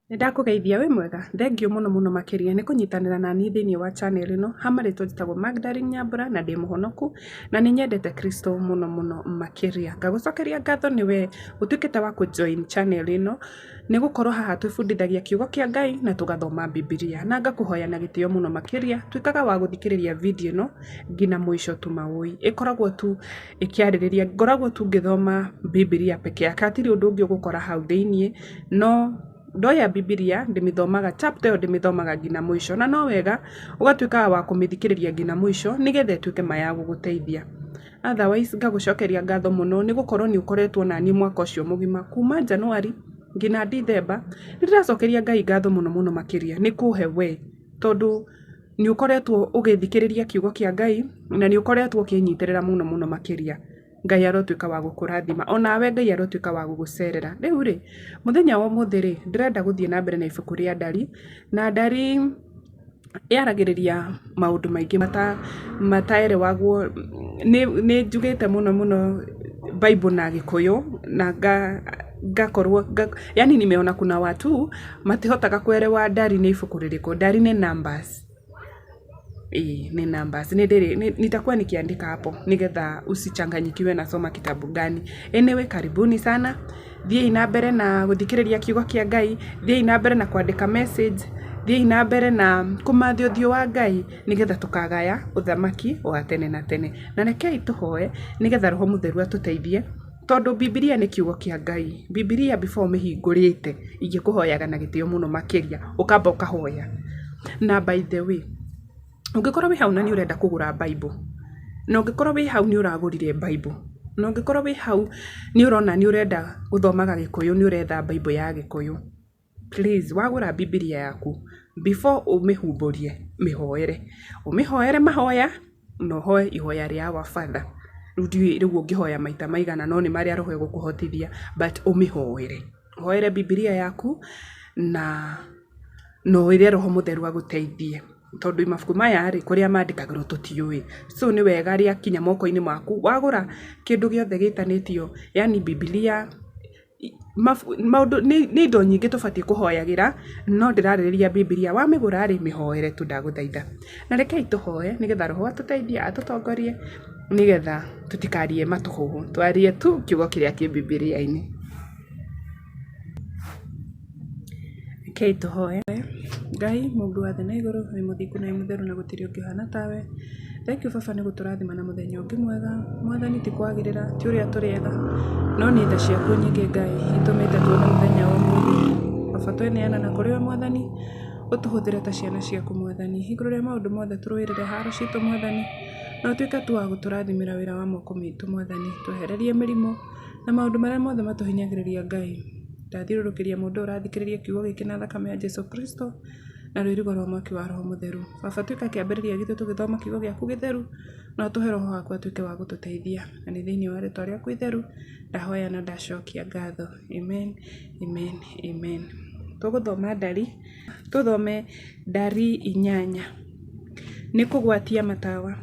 Nĩ ndakũgeithia wĩ mwega? Thengiũ mũno mũno makĩria nĩ kũnyitanĩra naniĩ thĩiniĩ wa channel ĩno, ha marĩtwa njĩtagwo Magdalene Nyambura na ndĩ mũhonoku na nĩ nyendete Kristo mũno mũno makĩria. Ngagũcokeria ngatho nĩ we ũtuĩkĩte wa kũ join channel ĩno, nĩ gũkorwo haha twĩbundithagia kiugo kĩa Ngai na tũgathoma Bibilia. Na ngakũhoya na gĩtĩo mũno makĩria, tuĩkaga wa gũthikĩrĩria video ĩno nginya mũico tu maũĩ. Ĩkoragwo tu ĩkĩarĩrĩria, ngoragwo tu ngĩthoma Bibilia peke yake, hatirĩ ũndũ ũngĩ ũgũkora hau thĩiniĩ, no ndoya Bibilia ndĩmĩthomaga chapter ĩyo ndĩmĩthomaga nginya mũico, na no wega ũgatuĩkaga wa kũmĩthikĩrĩria nginya mũico nĩgetha ĩtuĩke ma ya gũgũteithia. Otherwise ngagũcokeria ngatho mũno nĩ gũkorwo nĩ ũkoretwo naniĩ mwaka ũcio mũgima kuma January nginya December, nĩ ndĩracokeria Ngai ngatho mũno mũno makĩria nĩ kũhe we, tondũ nĩ ũkoretwo ũgĩthikĩrĩria kiugo kĩa Ngai na nĩ ũkoretwo ũkĩnyitĩrĩra mũno mũno makĩria. Ngai arotuĩka wa gũkũrathima, onawe Ngai arotuĩka wa gũgũcerera. Rĩu rĩ, mũthenya wa ũmũthĩ rĩ, ndĩrenda gũthiĩ na mbere na ibuku rĩa Ndari, na Ndari yaragĩrĩria maũndũ maingĩ mataerewagwo, nĩ njugĩte mũno mũno Bible na Gĩkũyũ na ngakorwo, yaani nimeona kuna watu matihotaga kuelewa Ndari nĩ ibuku rĩrĩkũ, Ndari nĩ Numbers. Ĩĩ nĩ Numbers. Nitakuwa nikiandika hapo nĩgetha usichanganyikiwe nasoma kitabu gani. Anyway, karibuni sana. Thiĩi na mbere na gũthikĩrĩria kiugo kĩa Ngai, thiĩi na mbere na kwandĩka message, thiĩi na mbere na kũmatha ũthiũ wa Ngai nĩgetha tũkagaya ũthamaki wa tene na tene. Na rekei tũhoe nĩgetha Roho Mũtheru atũteithie, tondũ Bibilia nĩ kiugo kĩa Ngai. Bibilia before ũmĩhingũrĩte ingĩkũhoyaga na gĩtĩo mũno makĩria, ũkamba ũkahoya. Na by the way, ũngĩkorwo wĩ hau na nĩ ũrenda kũgũra Bible, na ũngĩkorwo wĩ hau nĩ ũragũrire Bible, na ũngĩkorwo wĩ hau nĩ ũrona nĩ ũrenda gũthomaga Gĩkũyũ nĩ ũretha Bible ya Gĩkũyũ, please wagũra Bibilia yaku, before ũmĩhumbũrie, mĩhoere. Ũmĩhoere mahoya na ũhoe ihoya rĩa Our Father. Rĩu ndiũĩ rĩu ũngĩhoya maita maigana no nĩ marĩa Roho egũkũhotithia but ũmĩhoere. Ũhoere Bibilia yaku na ũĩre Roho Mũtheru agũteithie, tondũ mabuku maya rĩ, kũrĩa mandĩkagĩrwo tũtiũĩ. So nĩ wega rĩakinya moko-inĩ maku, wagũra kĩndũ gĩothe gĩtanĩtio yaani Bibilia, maũndũ nĩ indo nyingĩ tũbatiĩ kũhoyagĩra, no ndĩrarĩrĩria Bibilia. Wamĩgũra rĩ, mĩhoere tu ndagũthaitha. Na rekei tũhoe nĩgetha Roho atũteithie, atũtongorie nĩgetha tũtikarie matũhũhũ, twarie tu kiugo kĩrĩa kĩ Bibilia-inĩ. Rekei tũhoe. Ngai Mũmbi wa thĩ na igũrũ, wĩ mũthingu na wĩ mũtheru na gũtirĩ ũngĩ ũhana tawe. Thengiũ baba nĩ gũtũrathima na mũthenya ũngĩ mwega. Mwathani ti kwagĩrĩra, ti ũrĩa tũrĩ ega, no nĩ tha ciaku nyingĩ Ngai itũmĩte tuone mũthenya wa ũmũthĩ. Baba tweneana na kũrĩ we Mwathani, ũtũhũthĩre ta ciana ciaku Mwathani. Igũrũ rĩa maũndũ mothe tũrũĩrĩre haro citũ Mwathani, na ũtuĩke tu wa gũtũrathimĩra wĩra wa moko maitũ Mwathani. Twehererie mĩrimũ na maũndũ marĩa mothe matũhinyagĩrĩria Ngai. Ndathiũrũrũkĩria mũndũ ũyũ ũrathikĩrĩria kiugo gĩkĩ na thakame ya Jesu Kristo na rũirigo rwa mwaki wa Roho Mũtheru. Baba tuĩka kĩambĩrĩria gitũ tũgĩthoma kiugo gĩaku gĩtheru, na ũtũhe Roho waku atuĩke wa gũtũteithia. Na nĩ thĩinĩ wa rĩtwa rĩaku itheru ndahoya na ndacokia ngatho. Amen, amen, amen. Tũgũthoma Ndari, tũthome Ndari 8. Nĩ kũgwatia matawa.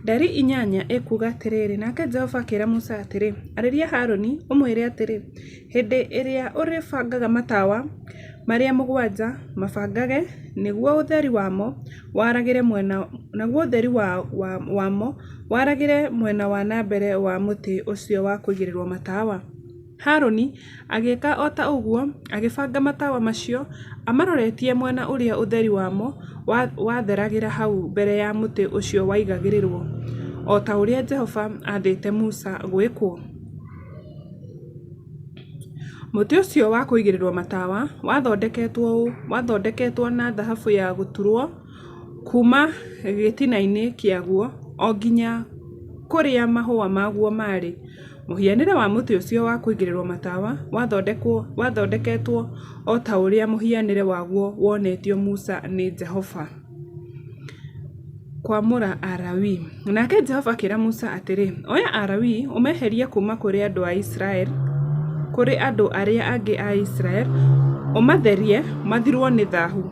Ndari 8 ĩkuuga atĩrĩrĩ, nake Jehova akĩĩra Musa atĩrĩ, Arĩria Harũni, ũmwĩre atĩrĩ, 'Hĩndĩ ĩrĩa ũrĩbangaga matawa marĩa 7, mabangage nĩguo ũtheri wamo waragĩre mwena naguo ũtheri wamo waragĩre mwena wa na mbere wa mũtĩ ũcio wa kũigĩrĩrwo matawa.' Harũni agĩĩka o ta ũguo, agĩbanga matawa macio amaroretie mwena ũrĩa ũtheri wamo watheragĩra hau mbere ya mũtĩ ũcio waigagĩrĩrwo, o ta ũrĩa Jehova aathĩte Musa gwĩkwo. Mũtĩ ũcio wa kũigĩrĩrwo matawa wathondeketwo ũũ: wathondeketwo na thahabu ya gũturwo kuuma gĩtina-inĩ kĩaguo o nginya kũrĩa mahũa maguo maarĩ. Mũhianĩre wa mũtĩ ũcio wa kũigĩrĩrwo matawa wathondeketwo o ta ũrĩa mũhianĩre waguo wonetio Musa nĩ Jehova. Kwamũra Alawii. Nake Jehova akĩĩra Musa atĩrĩ, Oya Alawii ũmeherie kuuma kũrĩ andũ a Isiraeli, kũrĩ andũ arĩa angĩ a Isiraeli, ũmatherie mathirwo nĩ thaahu.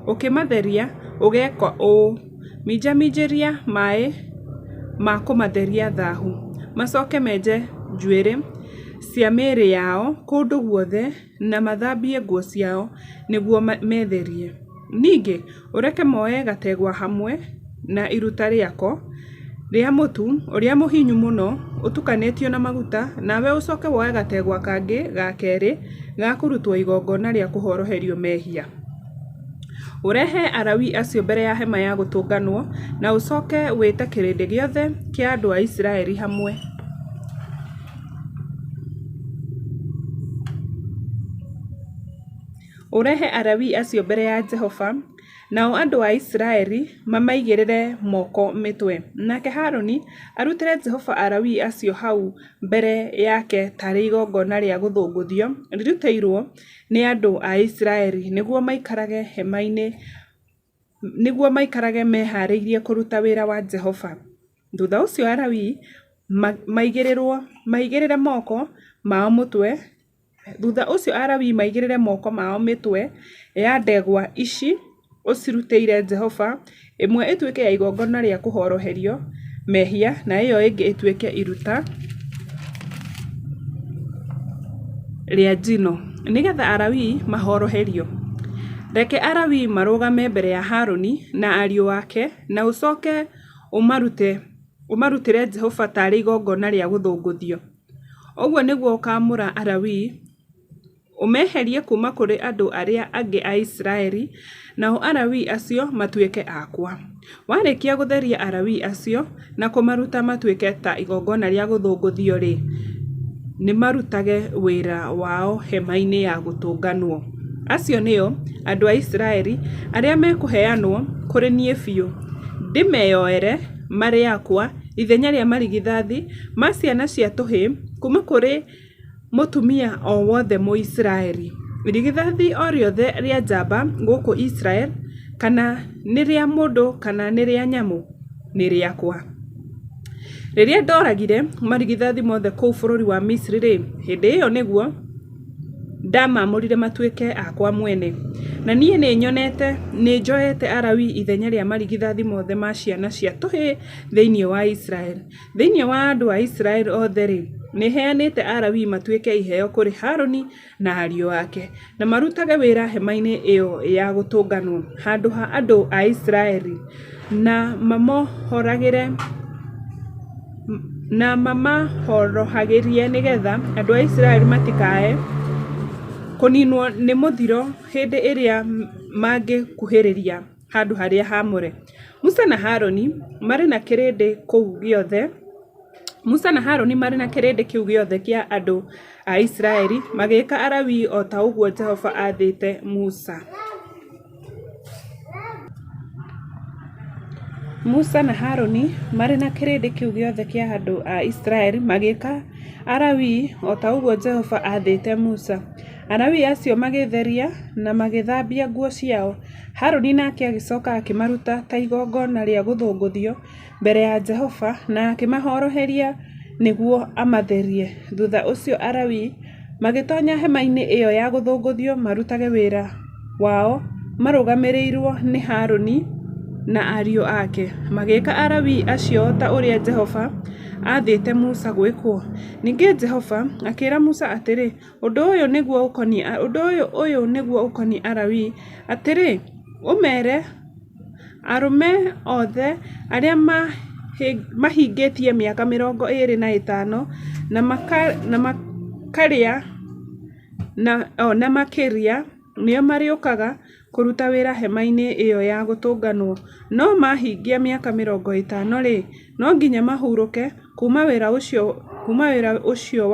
Ũkĩmatheria ũgeeka ũũ: Minjaminjĩria maaĩ ma kũmatheria thaahu, macooke menje njuĩrĩ cia mĩĩrĩ yao kũndũ guothe na mathambie nguo ciao nĩguo metherie. Ningĩ ũreke moe gategwa hamwe na iruta rĩako rĩa mũtu ũrĩa mũhinyu mũno ũtukanĩtio na maguta, nawe ũcoke woe gategwa kangĩ ga kerĩ ga kũrutwo igongona rĩa kũhoroherio mehia. Ũrehe Alawii acio mbere ya hema ya gũtũnganwo, na ũcoke wĩte kĩrĩndĩ gĩothe kĩa andũ a Isiraeli hamwe. Ũrehe Alawii acio mbere ya Jehova, nao andũ a Isiraeli mamaigĩrĩre moko mĩtwe. Nake Harũni arutĩre Jehova Alawii acio hau mbere yake taarĩ igongona rĩa gũthũngũthio rĩrutĩirwo nĩ andũ a Isiraeli, nĩguo maikarage mehaarĩirie kũruta wĩra wa Jehova. Thutha ũcio Alawii maigĩrĩre moko mao mũtwe Thutha ũcio Alawii maigĩrĩre moko mao mĩtwe ya ndegwa ici ũcirutĩire Jehova, ĩmwe ĩtuĩke ya igongona rĩa kũhoroherio mehia na ĩyo ĩngĩ ĩtuĩke iruta rĩa njino, nĩgetha Alawii mahoroherio. Reke Alawii marũgame mbere ya Harũni na ariũ ake na ũcoke ũmarutĩre Jehova taarĩ igongona rĩa gũthũngũthio. Ũguo nĩguo ũkaamũra Alawii ũmeherie kuuma kũrĩ andũ arĩa angĩ a Isiraeli, nao Alawii acio matuĩke akwa. Warĩkia gũtheria Alawii acio na kũmaruta matuĩke ta igongona rĩa gũthũngũthio-rĩ, nĩmarutage wĩra wao hema-inĩ ya gũtũnganwo. Acio nĩo andũ a Isiraeli arĩa mekũheanwo kũrĩ niĩ biũ, ndĩmeyoere marĩ akwa ithenya rĩa marigithathi ma ciana cia tũhĩĩ kuuma kũrĩ mũtumia o wothe Mũisiraeli. Irigithathi o rĩothe rĩa njamba gũkũ Isiraeli, kana nĩ rĩa mũndũ kana nĩ rĩa nyamũ, nĩ rĩakwa. Rĩrĩa ndooragire marigithathi mothe kũu bũrũri wa Misiri-rĩ, hĩndĩ ĩyo nĩguo ndamaamũrire matuĩke akwa mwene. Na niĩ nĩnjoete Alawii ithenya rĩa marigithathi mothe ma ciana cia tũhĩĩ thĩinĩ wa Isiraeli. Thĩinĩ wa andũ a Isiraeli othe-rĩ, nĩheanĩte Alawii matuĩke iheo kũrĩ Harũni na ariũ ake, na marutage wĩra hema-inĩ ĩyo ya gũtũnganwo handũ ha andũ a Isiraeli, na mamahorohagĩrie nĩgeetha andũ a Isiraeli matikae kũniinwo nĩ mũthiro hĩndĩ ĩrĩa mangĩkuhĩrĩria handũ harĩa haamũre. Musa na Harũni marĩ na kĩrĩndĩ kũu gĩothe Musa na Harũni marĩ na kĩrĩndĩ kĩu gĩothe kĩa andũ a Isiraeli magĩĩka Alawii o ta ũguo Jehova aathĩte Musa. Musa na Harũni marĩ na kĩrĩndĩ kĩu gĩothe kĩa andũ a Isiraeli magĩĩka Alawii o ta ũguo Jehova aathĩte Musa. Alawii acio magĩĩtheria na magĩthambia nguo ciao. Harũni nake agĩcooka akĩmaruta ta igongona rĩa gũthũngũthio mbere ya Jehova na akĩmahoroheria nĩguo amatherie. Thuutha ũcio Alawii magĩtoonya hema-inĩ ĩyo ya gũthũngũthio marutage wĩra wao marũgamĩrĩirwo nĩ Harũni na ariũ ake. Magĩĩka Alawii acio o ta ũrĩa Jehova aathĩte Musa gwĩkwo. Ningĩ Jehova akĩĩra Musa atĩrĩ, Ũndũ ũyũ nĩguo ũkoniĩ Alawii, atĩrĩ, ũmeere arũme othe arĩa mahingĩtie mĩaka 25 na makĩria nĩo marĩũkaga kũruta wĩra hema-inĩ ĩyo ya Gũtũnganwo. No mahingia mĩaka 50-rĩ, no nginya mahurũke kuuma wĩra ũcio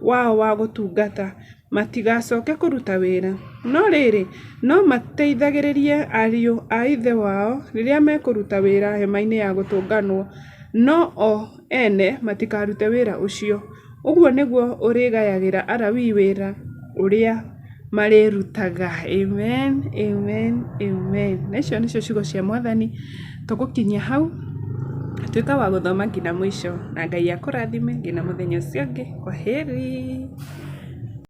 wao wa gũtungata, matigacooke kũruta wĩra. No rĩrĩ, no mateithagĩrĩrie ariũ a ithe wao rĩrĩa mekũruta wĩra hema-inĩ ya Gũtũnganwo, no o ene matikarute wĩra ũcio. Ũguo nĩguo ũrĩgayagĩra Alawii wĩra ũrĩa marĩrutaga. Amen, amen, amen. Na icio nĩcio ciugo cia Mwathani. Tũgũkinyia hau, tuĩka wa gũthoma nginya mũico. Na Ngai akũrathime nginya mũthenya ũcio ũngĩ. Kwaheri.